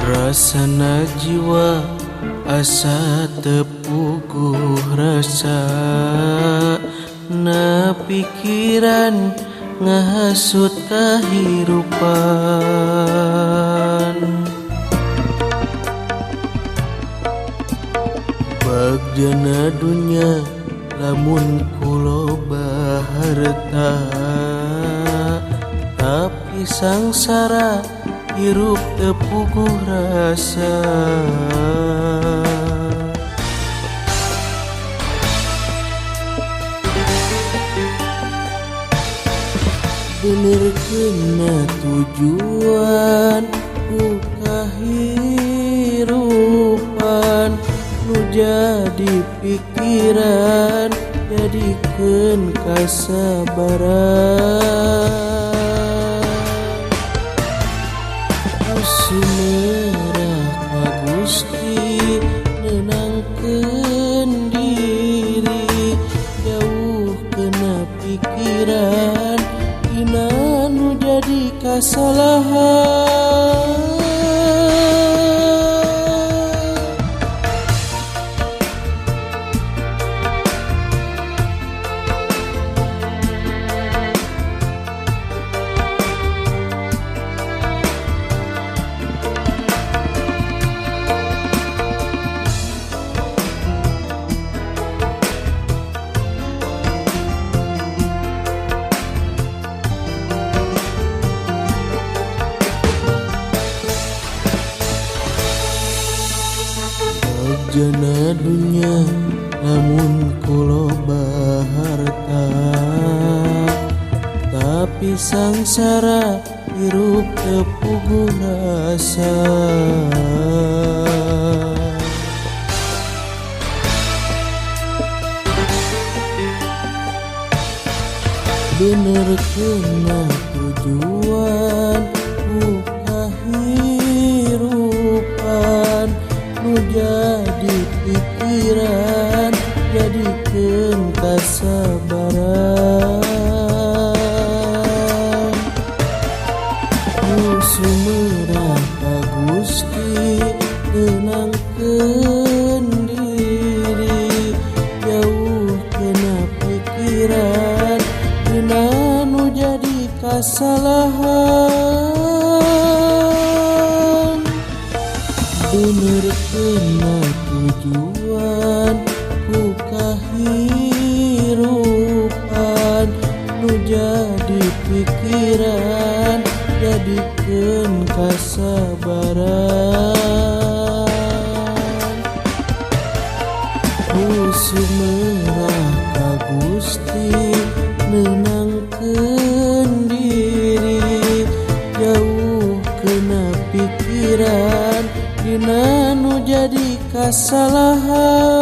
Rasana jiwa asa tepuguh rasa na pikiran ngahasut kahirupan. Bagjana dunya lamun kuloba harta, tapi sangsara hirup tepuguh rasa. Bener kena tujuan ku kahirupan, nu jadi pikiran jadikeun kasabaran. Sumerah ka Gusti nenangkeun diri, jauh kena pikiran dina nu jadi kasalahan. Bagjana dunya lamun kuloba harta, tapi sangsara hirup tepuguh rasa. Bener kena tujuan ku kahirupan, nu jadi pikiran jadikeun kasabaran. Nu sumerah ka Gusti nenangkeun diri, jauh kena pikiran dina nu jadi kasalahan. Bener kena tujuan ku kahirupan, nu jadi pikiran jadikeun kasabaran. Ku sumerah ka Gusti nenangkeun diri, jauh kena pikiran dina nu jadi kasalahan.